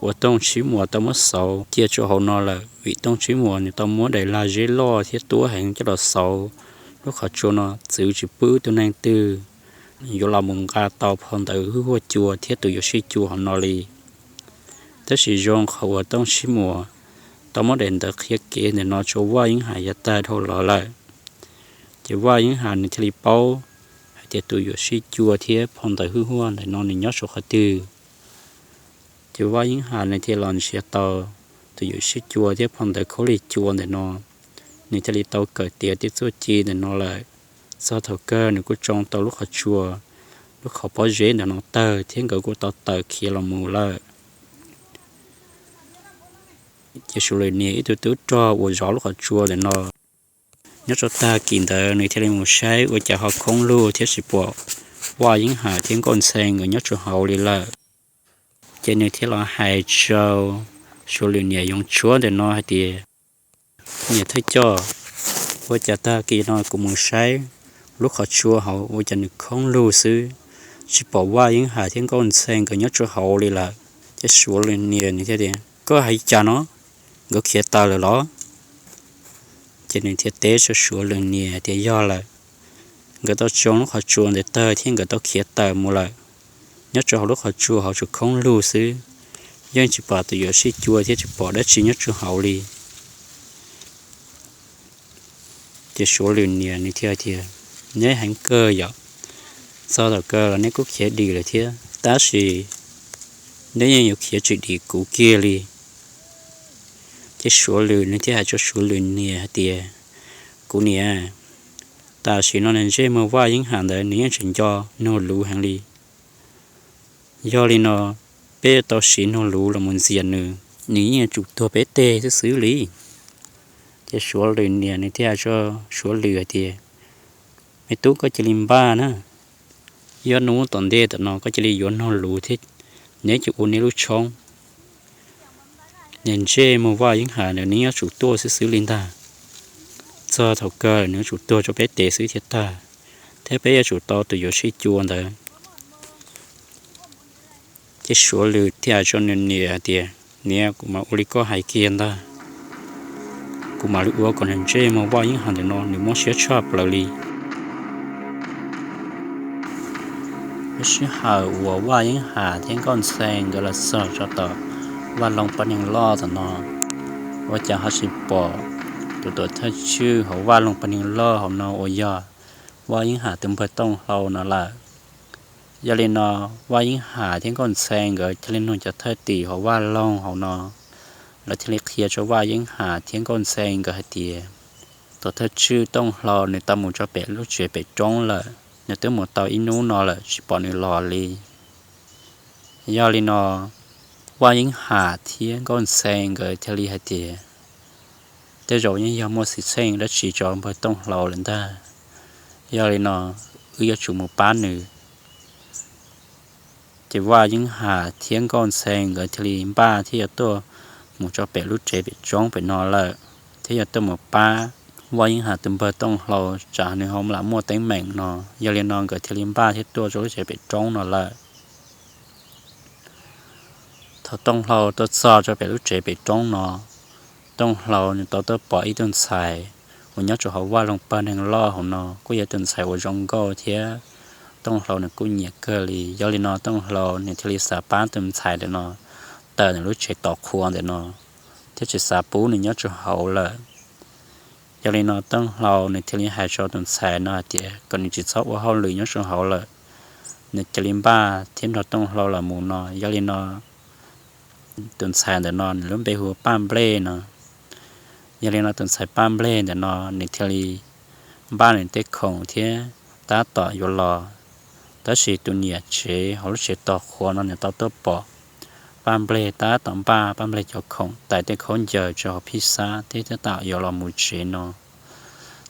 uas Tooj Tsib Muas tau muab xauv cia rau hauv no lawm, vim Tooj Tsib Muas nws tau muab daim lag zeb loj thiab tuab heev coj los xauv lub qhov tsua no, txwv tsis pub tus neeg twg yuav los mus nqa tau phau ntawv hwj huaj cua thiab tus yuam sij cua hauv no li. Tab sis zoo qhov uas Tooj Tsib Muas tau muab daim ntawv qhia kev ntawm no rau Vaj Yeeb Ham yav tag dhau los lawm, ces Vaj Yeeb Ham nws thiaj li paub hais tias tus yuam sij cua thiab phau ntawv hwj huaj ntawm no nws nyob saum qhov twg. Ces Vaj Yeeb Ham nws thiaj los nrhiav tau tus yuam sij cua thiab phau ntawv khaub lig cua ntawm no, nws thiaj li tau kawm tiav tej txuj ci ntawm no lawm. Txog thaum kawg nws kuj tsoo tau lub qhov tsua, lub qhov pob zeb ntawm no tawg thiab nkawd kuj tau tawm khiav los mus lawm. Ces Suav lwm niam ib tug tub rog uas zov lub qhov tsua ntawm no, nyob rau tag kis ntawd nws thiaj li mus saib ua cas ho khoob lug thiab tsis pom Vaj Yeeb Ham thiab Nkauj Ntxhe nkawd nyob rau hauv li lawm. Ces nws thiaj los hais rau Suav lwm niam Yoov Tshuab ntawm no hais tias, Niam thawj coj, ua cas tag kis no kuv mus saib lub qhov tsua hauv ua cas nws khoob lug xwb, tsis pom Vaj Yeeb Ham thiab Nkauj Ntxhe nkawd nyob rau hauv li lawm. Ces Suav lwm niam nws thiaj tias, Koj hais cas no? Nkawd khiav tawm lawm los? Ces nws thiaj teb rau Suav lwm niam tias yog lawm, nkawd tau tsoo lub qhov tsua ntawd tawg thiab nkawd tau khiav tawm mus lawm. nyob rau hauv lub qhov tsua hauv tsuas khoob lug xwb, yeej tsis pom tus yuam sij cua thiab tsis pom dab tsi nyob rau hauv li. Ces Suav Lwm niam nws thiaj tias, neb heev kawg yom, txog thaum kawg los neb kuj khiav dim lawm thiab, tab sis neb yeej yuav khiav tsis dim kuv kiag li. Ces Suav Lwm nws thiaj hais rau Suav Lwm niam hais tias, kuv niam, tam sim no nws ntsej muag Vaj Yeeb Ham ntawd nws yeej tseem nco Nug Luv heev li. Yog li no, peb tau siv Nug Luv los mus ntxias nws, nws yeej yuav tsum tuag peb teg xwb xwb li. Ces Suav Lwm niam nws thiaj hais rau Suav Lwm hais tias, me tub, koj cia li npaj na, yog hnub tom ntej tom no koj cia li yuav Nug Luv thiab, neb cia ua neb lub tshoob. Nws ntsej muag Vaj Yeeb Ham ntawd nws yuav tsum tuag xwb xwb li ntag. Txog thaum kawg nws yuav tsum tuag rau peb tes xwb thiaj tag, thiab peb yuav tsum tau tus yuam sij cua ntawd. Ces Suav Lwm thiaj hais rau nws niam hais tias, niam, kuv mam ua li koj hais kiag ntag. Kuv mam li ua kom nws ntsej muag Vaj Yeeb Ham ntawm no nws mob siab tshaj plaws li. Lub sij hawm uas Vaj Yeeb Ham thiab Nkauj Ntxhee nkawd los txog rau tom Vaj Loog pawg neeg loj tom no, ua cas ho tsis pom tus tuam thawj tswj hauv Vaj Loog pawg neeg loj hauv no uas yog Vaj Yeeb Ham tus npawg Tooj Hlau no lawm. Yog li no, Vaj Yeeb Ham thiab Nkauj Ntxhee nkawd thiaj li nug cov thwj tim hauv Vaj Loog hauv no, lawv thiaj li qhia rau Vaj Yeeb Ham thiab Nkauj Ntxhee nkawd hais tias, tuam thawj tswj Tooj Hlau nws tau mus rau pem lub tsev pem roob lawm, nws twb mus tau ib hnub no lawm tsis pom nws los li. Yog li no, Vaj Yeeb Ham thiab Nkauj Ntxhee nkawd thiaj li hais tias, tej zaum yeej yog muaj xwm txheej dab tsi rau npawg Tooj Hlau lawm ntag. Yog li no, wb yuav tsum mus pab nws. Ces Vaj Yeeb Ham thiab Nkauj Ntxhee nkawd thiaj li npaj thiab yuav tuaj mus rau pem lub tsev pem roob pem no lawm, thiab yuav tuaj mus pab Vaj Yeeb Ham tus npawg Tooj Hlau tsam nws ho lam muaj teeb meem no. Yog li no nkawd thiaj li npaj thiab tuaj rau lub tsev pem roob no lawm. Thaum Tooj Hlau tuaj txog rau pem lub tsev pem roob no, Tooj Hlau nws tau tuaj pom ib tug ntxhais uas nyob rau hauv Vaj Loog pawg neeg loj hauv no, kuj yog tus ntxhais uas zoo nkauj thiab Tooj Hlau nws kuj nyiam kawg li. Yog li no Tooj Hlau nws thiaj li xav pab tus ntxhais ntawm no tawm nws lub tsev tos qhua ntawm no, thiab tsis xav pub nws nyob rau hauv lawm. Yog li no Tooj Hlau nws thiaj li hais rau tus ntxhais no hais tias kom nws tsis txhob ua hauj lwm nyob rau hauv lawm, nws cia li npaj thiab nrog Tooj Hlau los mus no. Yog li no tus ntxhais ntawm no nws lub npe hu Paj Nplej no. Yog li no tus ntxhais Paj Nplej ntawm no nws thiaj li npaj nws tej khoom thiab tab tom yuav los, tab sis tus niam tsev hauv lub tsev tos qhua no nws tau tuaj pom Paj Nplej tab tom npaj Paj Nplej cov khoom, tais tej khaub ncaws rau hauv phij xab thiab tab tom yuav los mus tsev no.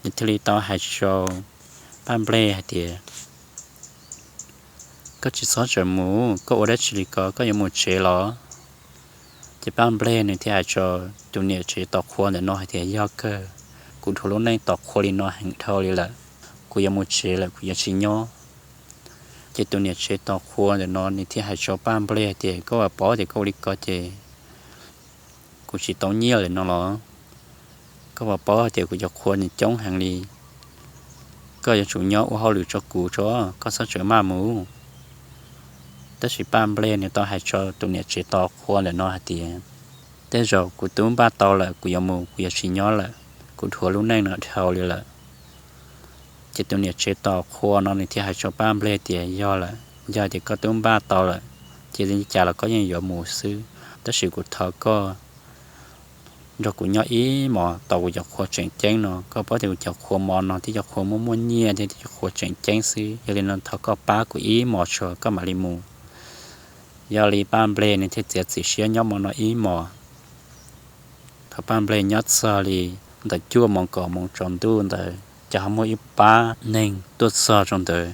Nws thiaj li tau hais rau Paj Nplej hais tias, koj tsis txhob tsam mus, koj ua dab tsi li ko, koj yuav mus tsev los? Ces Paj Nplej nws thiaj hais rau tus niam tsev tos qhua ntawm no hais tias, yog kawg, kuv dhuav lub neej tos qhua li no heev dhau li lawm, kuv yuav mus tsev lawm, kuv yuav tsis nyob. Ces tus niam tsev tos qhua ntawm no nws thiaj hais rau Paj Nplej hais tias, koj puas paub tias koj ua li ko ces kuv tsis tau nyiaj lawm no los? Koj puas paub hais tias kuv cov qhua nws coob heev li, koj yuav tsum nyob ua hauj lwm rau kuv tso, koj txhob tsam maj mus. Tab sis Paj Nplej nws tau hais rau tus niam tsev tos qhua ntawm no hais tias, tej zaum kuv twb npaj tau lawm, kuv yuav mus, kuv yuav tsis nyob lawm, kuv dhuav lub neej no dhau li lawm. Ces tus niam tsev tos qhua no nws thiaj hais rau Paj Nplej tias, yog lawm, yog tias koj twb npaj tau lawm, ces li cas los koj yeej yuav mus xwb, tab sis kuv thov koj nrog kuv nyob ib hmos tos kuv cov qhua tseem ceeb no. Koj paub tias kuv cov qhua mov no thiab cov qhua muaj muaj nyiaj thiab cov qhua tseem ceeb xwb, yog li no thov koj pab kuv ib hmos tso koj mam li mus. Yog li Paj Nplej nws thiaj txiav txim siab nyob hmo no ib hmos. Thaum Paj Nplej nyob txog li ntawm cuaj moos kaum moos tsaus ntuj ntawd ces ho muaj ib pab neeg tuaj txog rau ntawd.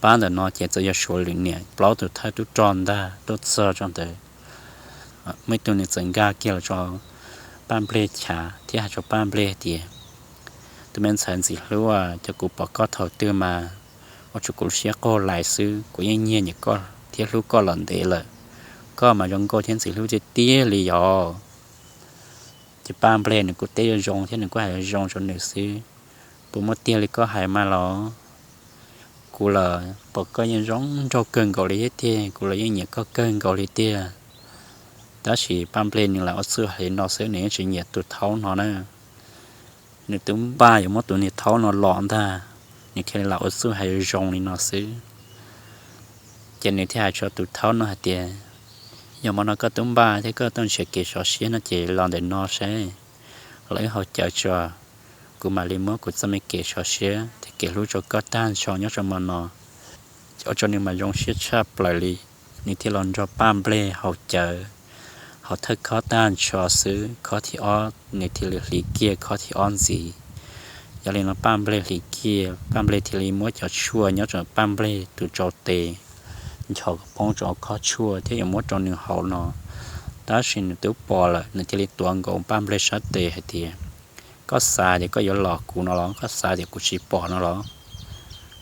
Pab ntawm no ces txawm yog Suav Lwm niam plaub tus thawj tub rog ntag tuaj txog rau ntawd. Muaj ib tug nws txawm nkag kiag los rau Paj Nplej chav thiab hais rau Paj Nplej tias, tus me ntxhais ntxim hlub, cov kuv pom koj thaum twg mas ua rau kuv lub siab qaug lais xwb, kuv yeej nyiag nyiam koj thiab hlub koj los ntev lawm. Koj mas zoo nkauj thiab ntxim hlub tiag tiag li os. Ces Paj Nplej nws kuj teb zoo thiab nws kuj hais zoo rau nws xwb. Puas muaj tiag li koj hais mas los? Kuv los pom koj yeej zoo nraug kawg nkaus li thiab tiag, kuv los yeej nyiam koj kawg nkaus li tiag. Tab sis Paj Nplej nws lam ua txuj hais li no xwb, nws yeej tsis nyiam tus thaub no na. Nws twb npaj yuav muab tus niag thaub no los ntag, nws thiaj li lam ua txuj hais zoo li no xwb. Ces nws thiaj hais rau tus thaub no hais tias, yog hmo no koj twb npaj thiab koj tuaj nrhiav kev sov siab no ces los ntawm no saib, los wb haus cawv tso, kuv mam li muab kuv txoj me kev sov siab thiab kev hlub rau koj tag nrho nyob rau hmo no. Ua rau nws mas zoo siab tshaj plaws li. Nws thiaj los nrog Paj Nplej haus cawv, haus thawj khob tag nrho xwb, khob thib ob nws thiaj li hliv kiag khob thib ob ntxiv. Yog li no Paj Nplej hliv kiag, Paj Nplej thiaj li muab cov tshuaj nyob rau Paj Nplej tus tsau tes nchos kom poob rau khob tshuaj thiab yuav muab rau nws haus no. Tab sis nws twb pom lawm, nws thiaj li tuav nkaus Paj Nplej sab tes hais tias, koj xav tias koj yuav los kuv no los? Koj xav tias kuv tsis pom no los?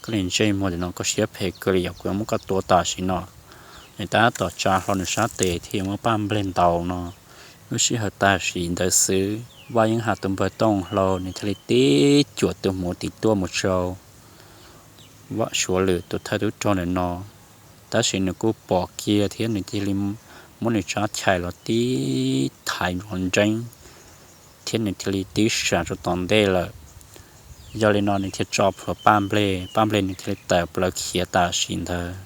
Koj li ntsej muag ntawm no koj siab phem kawg li, yog kuv yuav muab koj tua tam sim no. Nws tab tom tsa hlo nws sab tes thiab yuav muab Paj Nplej ntaus no. Lub sij hawm tam sim ntawd xwb, Vaj Yeeb Haj tus npawg Tooj Hlau nws thiaj li tib cuam tus hmuv tim tuaj mus rau Suav Lwm tus thawj tub rog ntawm no. Tab sis nws kuj pom kiag thiab nws thiaj li muab nws rab chais los tib thaiv nruas nreeb, thiab nws thiaj li tib sam rau tom ntej lawm. Yog li no nws thiaj tso plhuav Paj Nplej, Paj Nplej nws thiaj li tawm plaws khiav tam sim ntawd.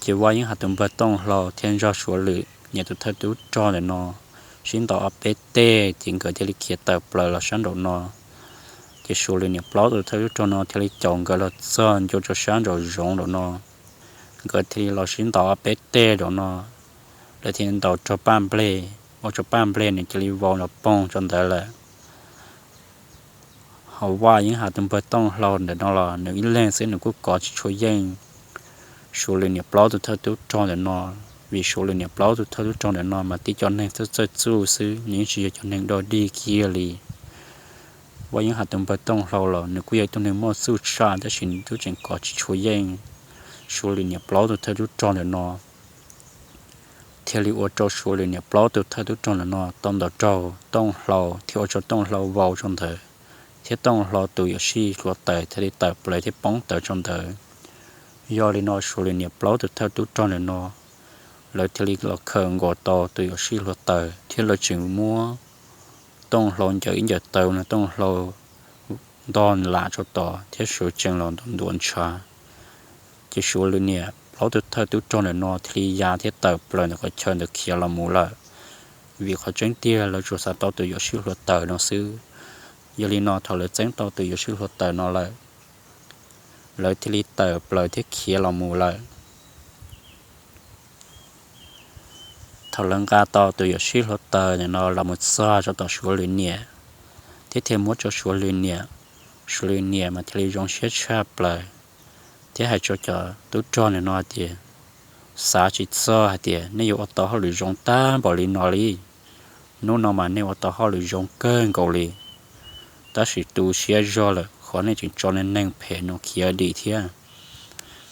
Ces Vaj Yeeb Haj tus npawg Tooj Hlau thiab nrog Suav Lwm niam tus thawj tub rog ntawm no sib ntaus ob peb teg, ces nkawd thiaj li khiav tawm plaws los sab nraum no. Ces Suav Lwm niam plaub tus thawj tub rog no thiaj li caum nkawd los txog ncua rau sab nraum zoov nraum no. Nkawd thiaj li los sib ntaus ob peb teg nraum no, lawv thiaj li ntaus raug Paj Nplej, ua rau Paj Nplej nws cia li vau los poog rau ntawd lawm. Ho Vaj Yeeb Haj tus npawg Tooj Hlau ntawm no los nws ib leeg xwb nws kuj kov tsis tshua yeej Suav Lwm niam plaub tus thawj tub rog ntawm no, vim Suav Lwm niam plaub tus thawj tub rog ntawm no mas tib cov neeg txawj txawj txuj xwb, nws yeej tsis yog cov neeg dog dig kiag li. Vaj Yeeb Haj tus npawg Tooj Hlau los nws kuj yog ib tug neeg muaj txuj tshaj tab sis nws twb tseem kov tsis tshua yeej Suav Lwm niam plaub tus thawj tub rog ntawm no, thiaj li ua rau Suav Lwm niam plaub tus thawj tub rog ntawm no tau ntaus raug Tooj Hlau thiab ua rau Tooj Hlau vau rau ntawd, thiab Tooj Hlau tus yuam sij hluav taws thiaj li tawm plaws thiab poob tawm rau ntawd. Yog li no Suav Lwm niam plaub tus thawj tub rog ntawm no, lawv thiaj li los khawm nkaus tau tus yuam sij hluav taws thiab lawv tseem muab Tooj Hlau ncaws ib ncaws taw no Tooj Hlau ntog lam rau tod thiab suav tsees los ntuav ntshav. Ces Suav Lwm niam plaub tus thawj tub rog ntawm no thiaj li ya thiab tawm plaws ntawm qhov chaw ntawd khiav los mus lawm, vim qhov tseeb tiag lawv tsuas xav tau tus yuam sij hluav taws no xwb. Yog li no thaum lawv txeeb tau tus yuam sij hluav taws no lawm, lawv thiaj li tawm plaws thiab khiav los mus lawm. Thaum lawv nqa tau tus yuam sij hluav taws ntawm no los mus txog rau tom Suav Lwm niam, thiab thiaj muab rau Suav Lwm niam, Suav Lwm niam mas thiaj li zoo siab tshaj plaws, thiab hais rau cov tub rog ntawm no tias, xav tsis txog hais tias nej yuav ua tau hauj lwm zoo tag npaum li no li. Hnub no mas nej ua tau hauj lwm zoo kawg nkaus li, tab sis tu siab zog lawm qhov nej tseem tso nej neeg phem no khiav dim thiab.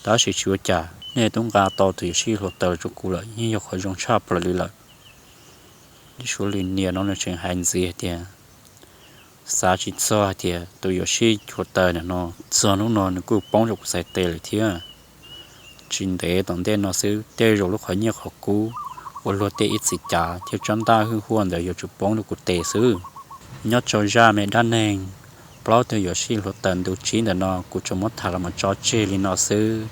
Tab sis tsis ua cas, nej twb nqa tau tus yuam sij hluav taws rau kuv lawm yeej yog qhov zoo tshaj plaws li lawm. Suav Lwm niam no nws tseem hais ntxiv hais tias, xav tsis txog hais tias tus yuam sij hluav taws ntawm no txog hnub no nws kuj poob rau kuv txhais tes lawm thiab. Tsis ntev tom ntej no xwb tej zaum lub qhov nyiaj qhov kub uas luag tej ib txhis cav thiab tsab ntaj hwj huaj ntawd yuav tsum poob rau kuv tes xwb. Nyob rau zaj me dab neeg plaub tug yuam sij hluav taws ntu tsib ntawm no kuv tsuas muab tham los mus tso tseg li no xwb.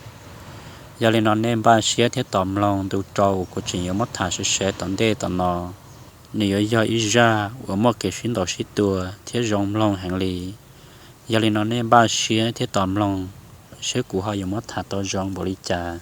Yog li no nej npaj siab thiab tos mloog ntu rau uas kuv tseem yuav muab tham sawv sev tom ntej tom no. Nws yuav yog ib zaj uas muaj kev sib ntaus sib tua thiab zoo mloog heev li. Yog li no nej npaj siab thiab tos mloog, seb kuv ho yuav muab tham tau zoo npaum li cas.